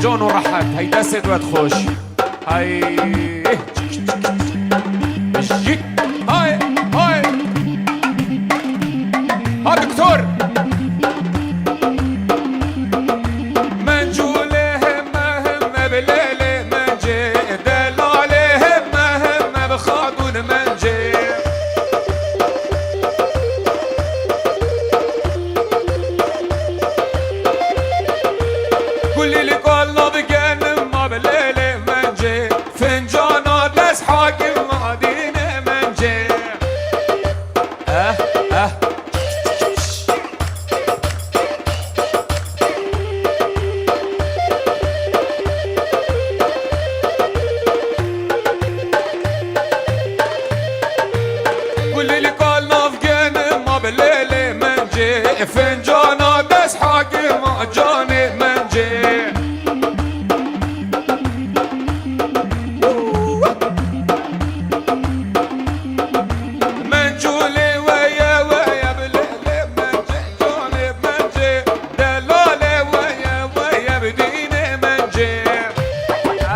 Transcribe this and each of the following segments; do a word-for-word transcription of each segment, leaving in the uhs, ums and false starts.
Don û rehet, hey destê we xweş. Hey. Jik. Hay, hay. Ha doktor. Mencûlê heme heme bi lêlê mencê, delalê heme heme bi xadûn mencê. Gulî li kol nav genim ma bi lêlê mencê, fincana dest hakim ma dînê mencê. Eh, eh. Gulî li kol nav genim ma bi lêlê mencê, fincana dest hakim ma canê mencê. Mencûlê weye weye bi lêlê mencê, canê mencê, delalê weye weye bi dînê mencê.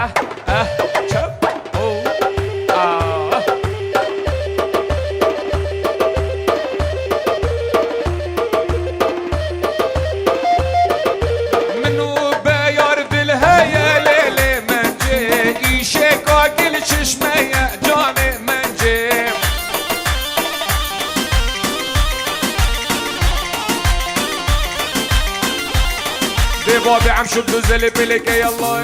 Ah, ah, çap, oh, ah. Min û beyar dil heye lêlê mencê, îşêka gil çişmeye canê mencê. Dê babê em şût bi zelê pêleke yallah.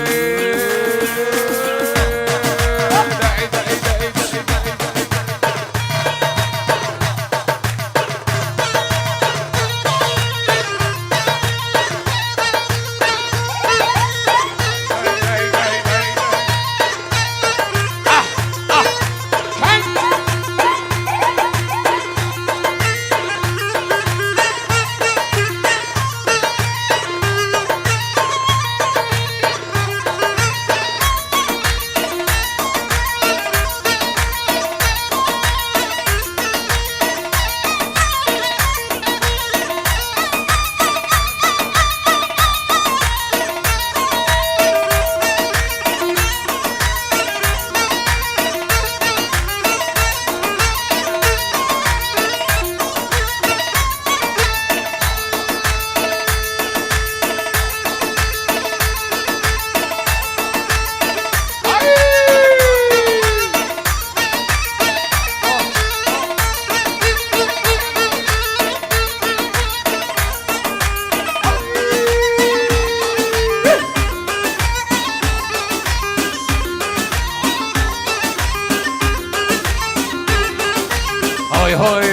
Hay hay,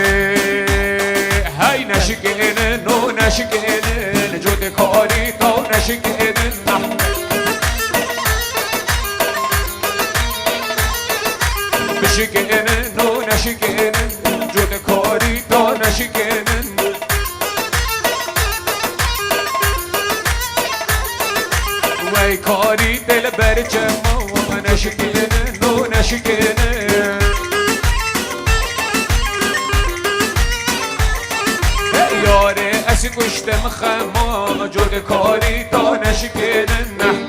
hey neşikênin, no neşikênin, cotê karî taw neşikênin, nah. Bişikênin, no neşikênin, cotê karî taw neşikênin. Wey karî tê li ber çema wan neşikêne, no neşikêne. Hey yarê ez kuştim xema, cotê karî taw neşikêne, neh.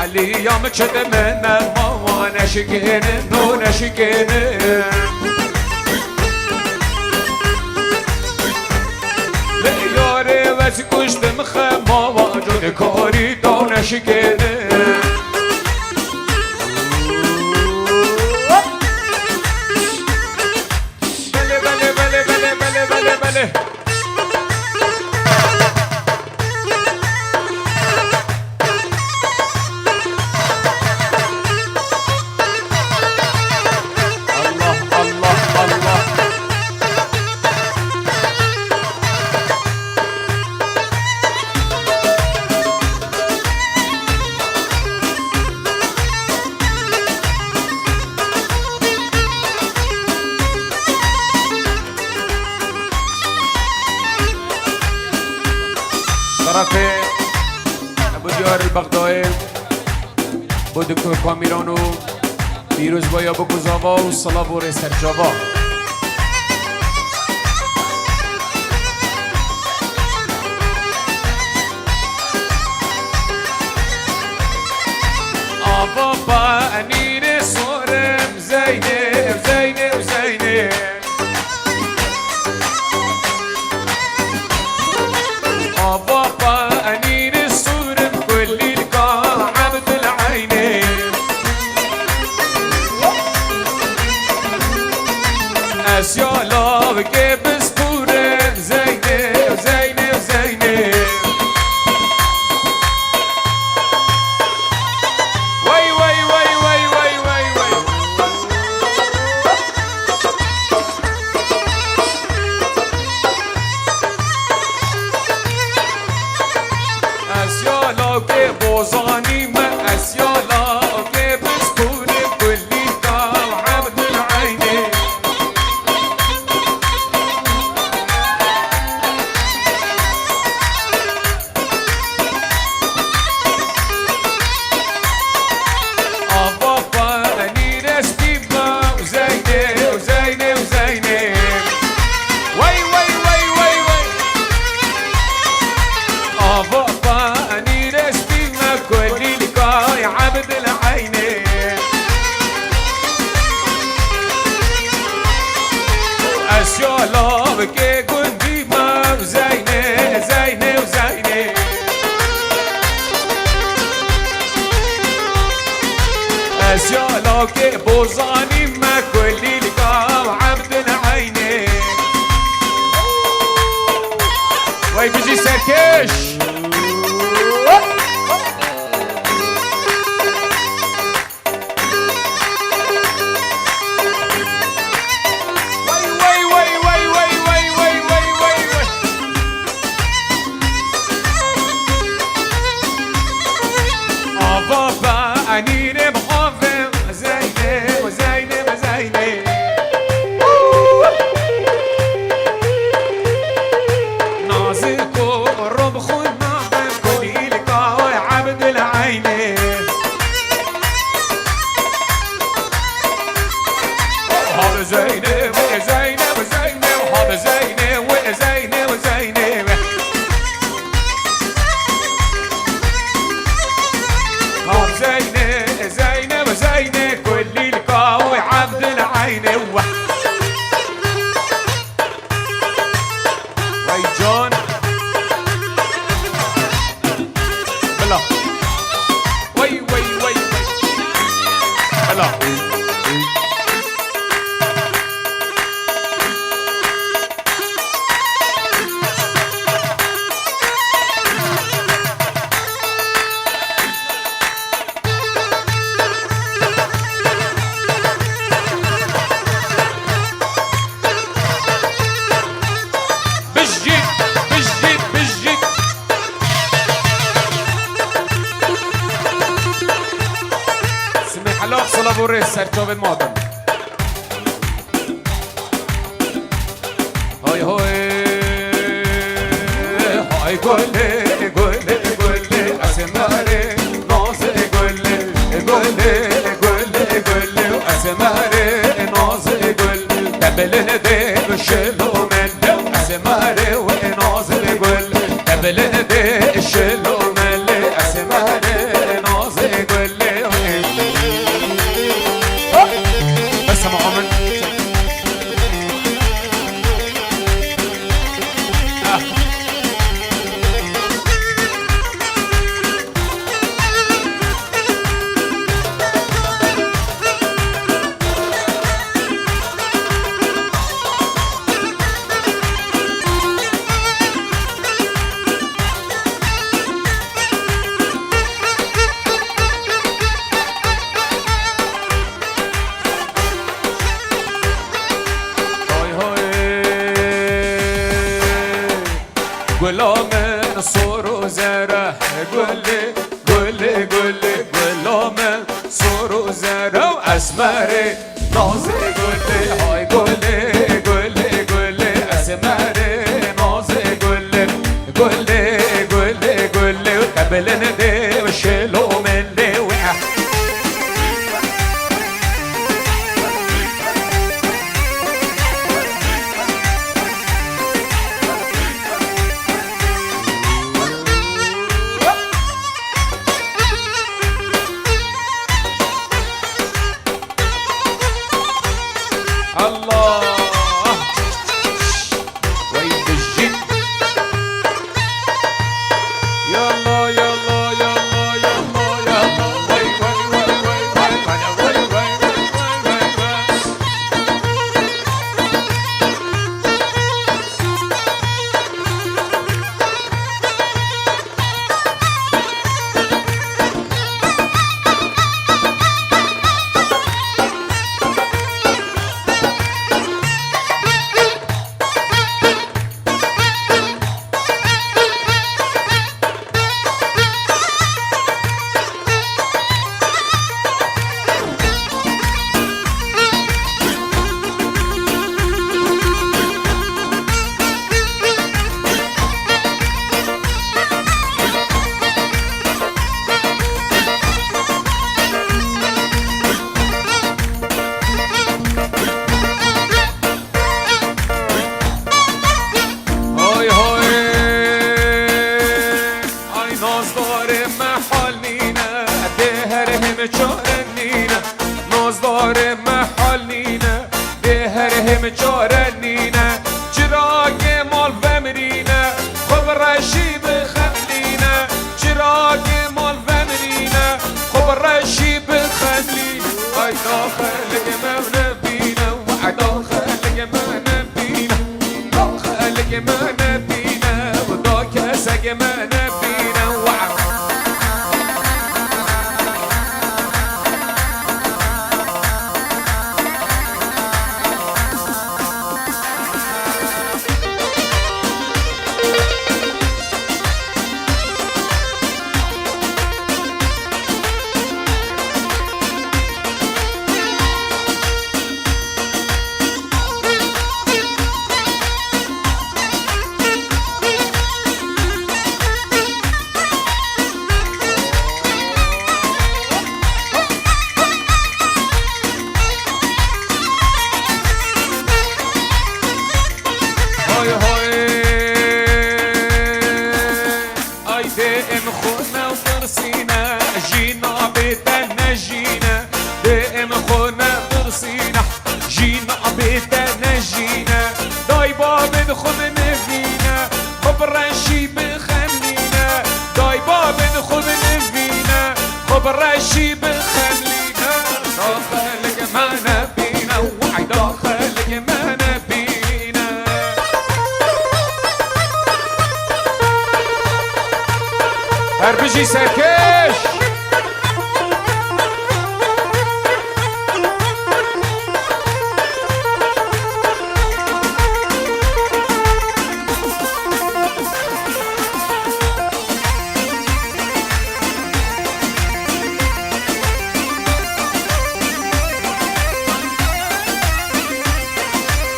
Elî ya min çi di min nema, neşikêne, no neşikêne. Lê yarê ez kuştim xema, cotê karî taw neşikêne. Belê, belê, belê. Allah, Allah, Allah. Şerefê Ebu Diyar el Bexdayê, bo Doktor Kamîran û pîrozbaya bo Kuzava û silav û rê serçava. Kê bispûre Zeynê, Zeynê, Zeynê. Wey, wey, wey, wey. Ez ya lawkê Bozanî me, ez ya lawkê Bispûrê Kulîka û Ebdil Eynê. Ava penîr ez pî me û Zeynê, û Zeynê, û Zeynê. Wey, wey, wey, wey, wey. Ava penîr ez pî me Kulîlkay Ebdil Eynê. Ez ya lavkê gundî me û Zeynê, Zeynê, û Zeynê. Ez ya lawkê Bozanî me Kulîlka û Ebdil Eynê. Wey bijî serkêş. Wey, wey, wey. Ava penîrê bi avê, Zeynê, Zeynê, Zeynê. Nazik û rû bi xwe nabe, Kulîlka wê Ebdil Eynê. Hadi Zeynep, Zeynep, Zeynep, hadi Zeynep, Zeynep, Zeynep. Hadi Zeynep, Zeynep, Zeynep, Kulîlka wê Ebdil Eynê. Vay can. Bela. Vay, vay, vay, vay. Bela. Bijî, bijî, bijî. Simê Helal, silav û rêz ser çavên me hatin. Hay hay, hay gulê, gulê, gulê, esmerê, nazê gulê, gulê, gulê, gulê, esmerê, nazê gul, tebilin dê şilo mendê, esmerê wê nazê gul, tebilin dê şilo mendê, esmerê, nazê gulê. Bes, tamam. Hay hay. Gula min sor û zere, gulê, gulê, gulê, gula min sor û zere û esmerê, nazê gulê, hay gulê, gulê, gulê, esmerê, nazê gulê, gulê, gulê, gulê, û tebilin dê û şilo mendê wê. Allah! çare nîne, nazdarê me hal nîne, bê herêm çare nîne, çiragê mal vemirîne, xwe bi reşî bixemlîne, çiragê mal vemirîne, xwe bi reşî bixemlîne. Ay daxelek me nebîne, we daxelek me nebîne, daxelek me nebîne, we da kesek me nebîne, we. Hoy hoy. Ay dê em xwe ne birsîne, jîna bê te nejîne. Dê em xwe ne birsîne, jîna bê te nejîne. Day babên xwe binivîne, xwe bi reşî bixemlîne. Day babên xwe binivîne, xwe bi reşî bixemlîne. Daxelek me nebîne, way daxelek me nebîne. Her bijî serkêş!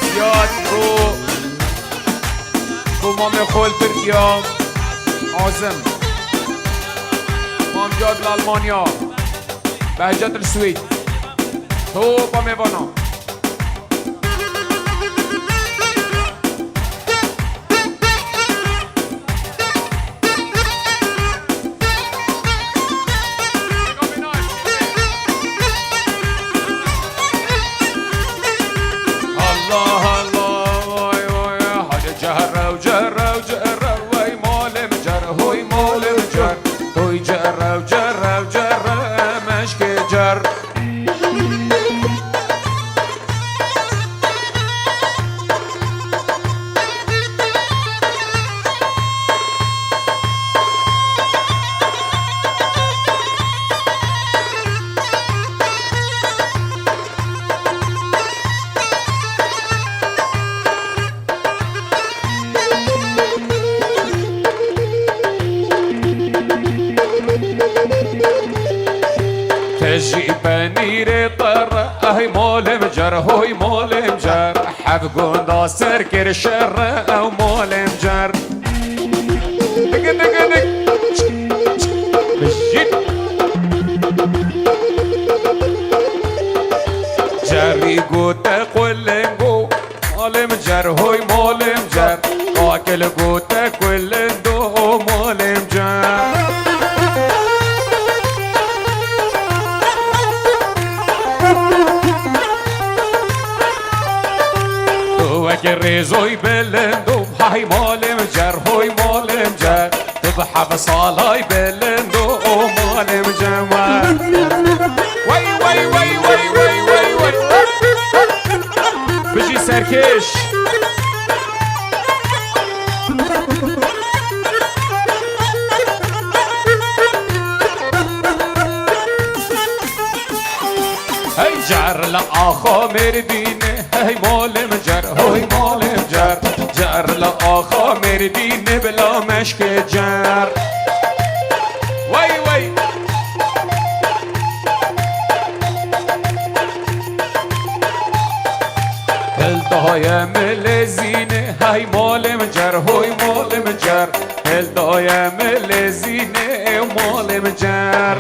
Ziyad û Bo mamê xwe li Tirkiye, Azim. Mam Cad li Almanya. Behcet li Swêd. Top a mêvana. Allah Allah, vay vay, hadi cerrew, cerrew, cerrew, vay malem cer, hoy malem cer, toy cerrew, cerrew, cerrew, meşke cer. Te jî penîrê tere, ey malê min cer, hoy malê min cer. Heft gunda ser kir şer, ew malê min cer. Dik, dik, dik. Bijît. Cerî gote qulingo. Malê min cer, hoy malê min cer. Kakil gote kulindo, malê min cer. Tu weke rêzoy bilindo, hay malê min cer, hoy malê min cer. Tu bi heft salay bilindo, o malê min cer. Wey, wey, wey, wey, wey, wey, wey. Bijî serkêş. Hey car li axa Mêrdînê, hey malê min car, hoy malê min car. Car li axa Mêrdînê bila meşkê car. Wey, wey. Hil daye milê zînê, hey malê min car, hoy malê min car. Hil daye milê zînê, malê min car.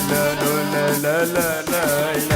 La la la la la la.